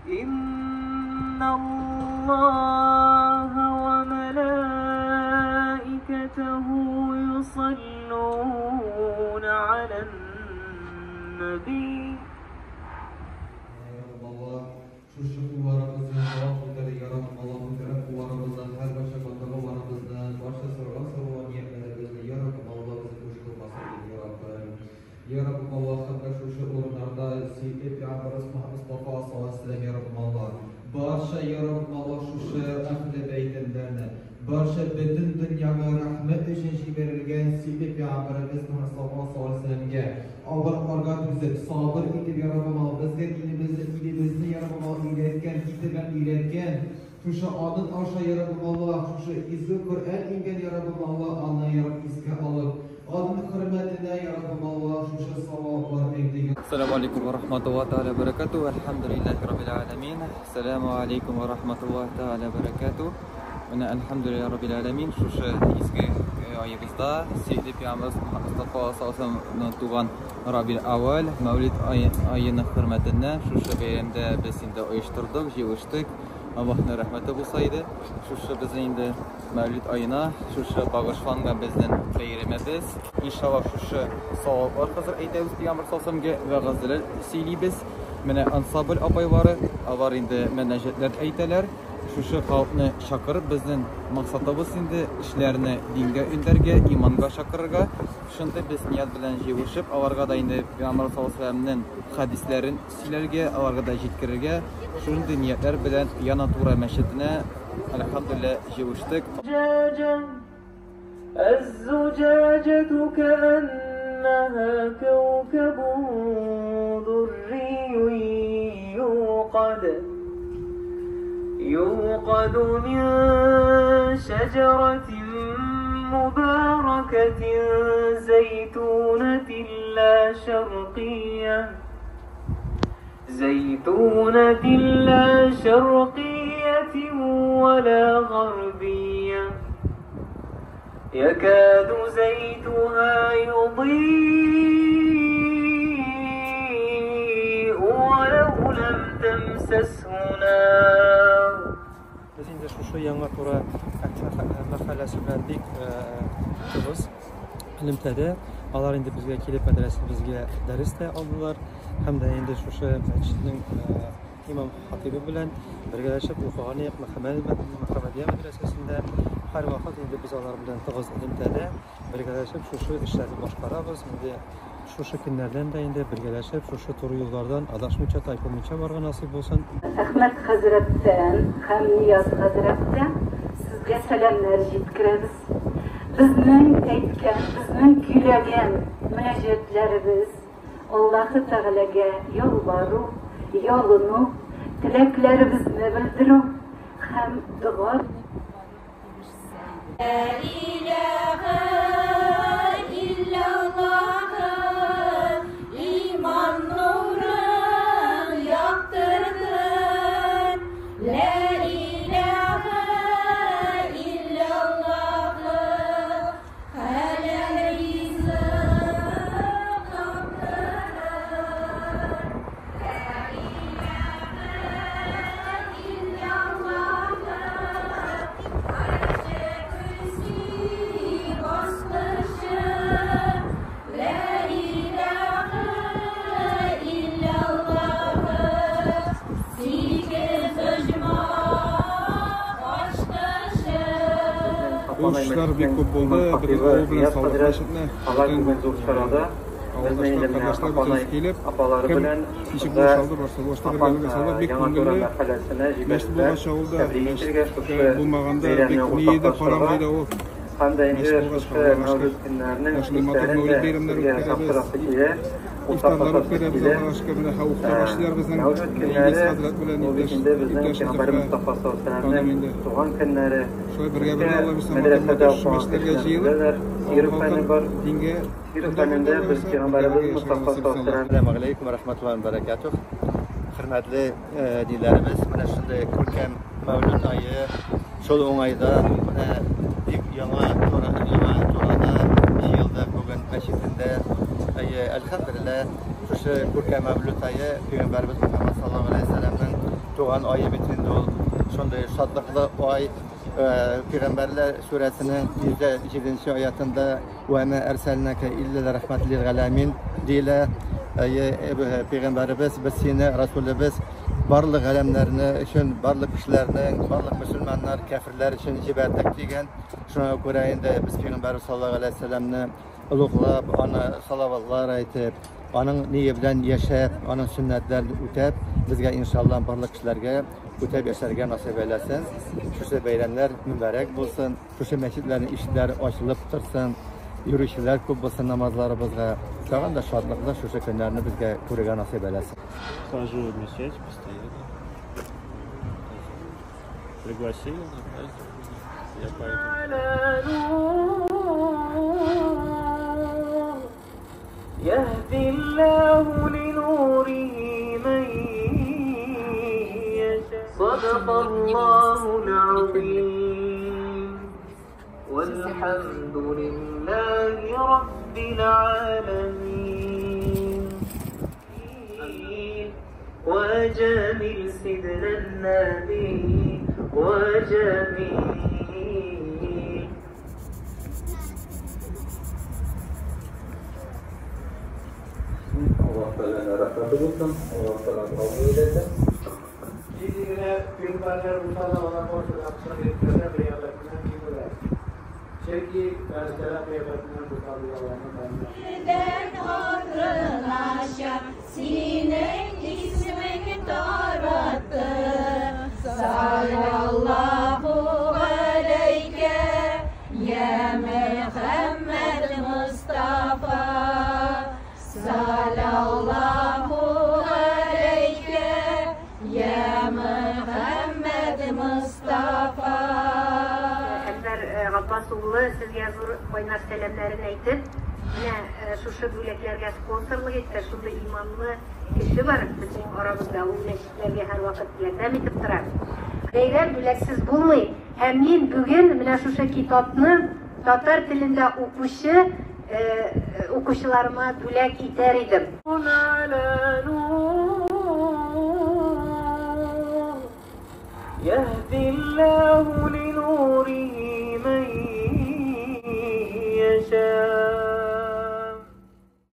إن الله وملائكته يصلون على النبي. Шушы кулларыбызны Аллаһ күтәрде, я Раббым, Аллаһ күтәреп кулларыбызны, һәрбарча бандаларыбызны, барча сораган сорауга ниятләребезне, я Раббым, Аллаһ безне буш кылмасын, дип, я Раббым. Я Раббым, Аллаһым, менә шушы урыннарда сөекле пәйгамбәребез Мөхәммәд Мостафа саллаллаһу алейһи ва сәлләм, я Раббым, Аллаһ, барча, я Раббым, Аллаһ, шушы әһле бәйтеннәрне, барча бөтен дөньяга рәхмәт өчен җибәрелгән сөекле пәйгамбәребез Мөхәммәд Мостафа саллаллаһу алейһи ва сәлләмгә авырлыкларга түзеп, сабыр итеп, я Раббым, Аллаһ, безгә динебезне, илебезне, я Раббым, Аллаһ, өйрәткән, китергән, өйрәткән, шушы аның аша, я Раббым, Аллаһ, шушы изге Коръән иңгән, я Раббым, Аллаһ, аны, я Рабб, искә алып, аның хөрмәтенә, я Раббым, Аллаһ, шушы саваплар әйтик. Ассаламу алейкум ва рахматуллаһи тааля ва баракатуһ. Әлхәмдүлилләһи раббил аламин. Ассаламу алейкум ва рахматуллаһи тааля ва баракатуһ. Менә әлхәмдүлилләһи раббил аламин шушы изге аебызда сөекле пәйгамбәребез Мөхәммәд Мостафа саллаллаһу алейһи ва сәлләмнең туган Рабил Әүвәл Мәүлид аеның хөрмәтенә шушы бәйрәмдә без инде оештырдык, җыелыштык. Аллаһның рәхмәте булса иде. Шушы безнең инде Мәүлид аена шушы багышланган безнең бәйрәмебез. Иншаллаһ, шушы саваплар хәзер әйтәбез пәйгамбәр саллаллаһу алейһи ва сәлләмгә, вәгазьләр сөйлибез. Менә ансамбль апайлары, алар инде мөнәҗәтләр әйтәләр. Шушы халыкны чакырып, безнең максатыбыз инде кешеләрне дингә өндәргә, иманга чакырырга. Шундый без ният белән җыелышып, аларга да инде пәйгамбәр саллаллаһу алейһи ва сәлләмнең хәдисләрен сөйләргә, аларга да җиткерергә, шундый ниятләр белән Яна Тура мәчетенә, әлхәмдүлилләһ, җыелыштык. الزجاجة كأنها كوكب دري يوقد من شجرة مباركة زيتونة لا شرقية ولا غربية يكاد زيتها يضيء ولو لم تمسسه نار. Без инде шушы Яңа Тура мәхәлләсе белән бик тыгыз элемтәдә. Алар инде безгә килеп мәдрәсәбезгә дәрес тә алдылар. Һәм дә инде шушы мәчетнең имам хатибы белән бергәләшеп укыган идек Мөхәммәдия мәдрәсәсендә. Һәрвакыт инде без алар белән тыгыз элемтәдә, бергәләшеп шушы эшләрне башкарабыз. Инде шушы көннәрдән дә инде бергәләшеп шушы туры юллардан адашмыйча, тайпылмыйча барырга насыйп булсын. Әхмәт хәзрәттән һәм Нияз хәзрәттән сезгә сәламнәр җиткерәбез. Безнең әйткән, безнең көйләгән мөнәҗәтләребез Аллаһы Тәгаләгә ялвару, ялыну, теләкләребезне белдерү һәм дога Ла илаһа илляллаһ, иман нурын яктырдың. Ла илаһа илляллаһ, хәләл ризык таптырдың. Ла илаһа илляллаһ, Гарше көрси баскычы. Ла илаһа илляллаһ, сигез оҗмах ачкычы. Бу эшләр бик күп булды. Бөтен авыл белән салдык мәчетне. Алар Бөтен бүген зур чарада безне авылдашлар, инде менә кардәшләр Апанай бөтенесе килеп, апалары кем белән ничек монда булыша алды, барысы булышты, Апан бергә-бергә салдык. Бик Яңа Тура күңелле. мәхәлләсенә Мәчет җибәрделәр. булгач авылда, Тәбрик итәргә мәчет шушы булмаганда бик бәйрәмне ни иде, караңгы уртаклашырга иде авыл. һәм дә инде Мәчет булгач, шушы Аллага шөкер. Мәүлүд көннәренең Менә шундый матур хисләрен Мәүлид дә бәйрәмнәре сезгә үткәрәбез. тапшырасы килә, Ифтарлар уртаклашасы үткәрәбез, килә. Аллага шөкер. Менә укыта башлыйлар безнең Мәүлүд Илгиз көннәре хәзрәт белән ул бит иптәш инде безнең иптәш Пәйгамбәр Зөһрә Мостафа саллаллаһу алейһи ханым вәсәлләмнең инде. туган көннәре. Шулай бергә-бергә Безгә Алла бирсә матур мәдрәсәдә матур шушы укыган мәчетләргә кешеләр җыелып, беләләр, авыл сыйру фәне халкын бар. дингә Сыйру өндәп фәнендә Алла без бирсә, Пәйгамбәребез бергә-бергә яшәргә Мостафа насыйп саллаллаһу итсен алейһи Аллаһ. Ассаламу алейкум ва рахматуллахи ва баракатух. Хөрмәтле диләребез, менә шундый күркәм Мәүлүд ае, шул уңайда менә бик яңа Тура, яңа Турада җыелдык бүген мәчетендә. Әйе, әлхәмдүлилләһ, шушы күркәм Мәүлүд ае Пәйгамбәребез Мөхәммәд саллаллаһу алейһи ва сәлләмнең туган ае бит инде ул. Шундый шатлыклы ай. Пәйгамбәрләр сүрәсенең 107 аятында «Вә мә әрсәлнәкә илля рәхмәтән лил галәмин» диелә. Пәйгамбәребез, без сине, Расулебез, барлык галәмнәрне өчен, барлык кешеләрнең, барлык мөселманнар, кәферләр өчен җибәрдек дигән. Шуңа күрә инде без Пәйгамбәребез саллаллаһу алейһи ва сәлләмне олуглап, аны салаватлар әйтеп, аның ние белән яшәп, аның сөннәтләрен үтәп, безгә иншалла барлык кешеләргә үтәп яшәргә насыйп әйләсен. Шушы бәйрәмнәр мөбарәк булсын, шушы мәчетләрнең ишекләре ачылып торсын, йөрүчеләр күп булсын намазларыбызга. Тагын да шатлыклы шушы көннәрне безгә күрергә насыйп әйләсен. Хожу в мечеть постоянно. Пригласили на праздник. Я пойду. على نور يهدي الله لنوره من يشاء صدق الله العظيم والحمد لله رب العالمين وجميل سيدنا النبي وجميل. Аллаһ Тәгаләнең рәхмәте булсын, Аллаһ Тәгалә кабул әйләсен. Дән акрынлаша синең исемең таратты. Салаллаху алейкә, я Мөхәммәд Мустафа. Салаллаху алейкә, я Мөхәммәд Мустафа. Әнвәр Габбас улы сезгә зур кайнар сәламнәрен әйтеп, менә шушы бүләкләргә спонсорлык итте, шундый иманлы кеше бар безнең арабызда, ул мәчетләргә һәрвакыт ярдәм итеп тора. Бәйрәм бүләксез булмый. Һәм мин бүген менә шушы китапны татар телендә укучы укучыларыма бүләк итәр идем. على نور يهدي